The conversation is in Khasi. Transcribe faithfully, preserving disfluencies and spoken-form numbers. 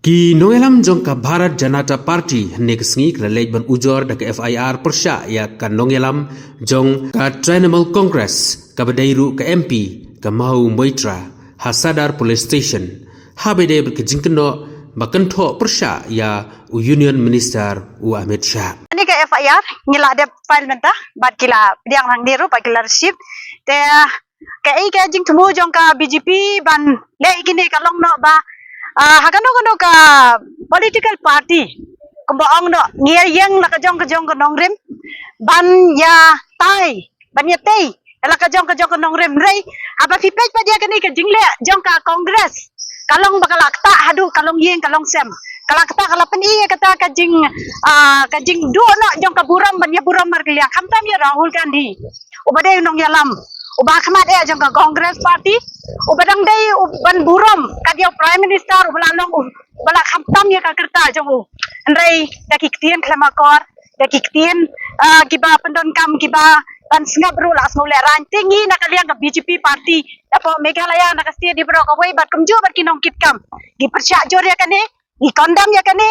Ki nongïalam jong ka Bharat Janata Party hynne ka sngi ki la leit ban ujor da ka F I R pyrshah ïa ka nongïalam jong ka Trinamool Congress kaba dei ruh ka M P ka Mahou Moitra ha Sadar Police Station, ha ba dei bad ka jingkynnoh ba kynthoh pyrshah ïa u Union Minister u Amit Shah. Kane ka F I R ngi la dep file mynta bad ki la pdiang hangne ruh bad ki la receive. Te kaei ka jingthmu jong ka B J P ban leh kine ka long noh ba, ah, ha kano kano ka political party kumba ong noh ngi ïeng la ka jong ka jong ka nongrim ban ïatai, ban ïatei la ka jong ka jong ka nongrim, hynrei haba phi peit pat ïa kane ka jingleh jong ka Congress ka long ba ka la ktah haduh ka long ïing ka long sem, ka la ktah, ka la pyni ïa kata ka jing, ah, ka jingduh noh jong ka burom ban ïa burom markylliang, khamtam ïa Rahul Gandhi uba dei u nongïalam uba khmat eh jong ka Congress Party uba dang dei u ban burom kat ïa u Prime Minister uba la long u, uba la khamtam ïa ka kyrta jong u. Hynrei da ki ktien khlem akor, da ki ktien, ah, kiba pyndonkam kiba ban sngap ruh la sngewlehrain. Te ngi na ka liang ka B J P Party hapoh Meghalaya, na ka state baroh kawei bad kumjuh bad ki nongkitkam, ngi pyrshah jur ïa kane, ngi condemn ïa kane.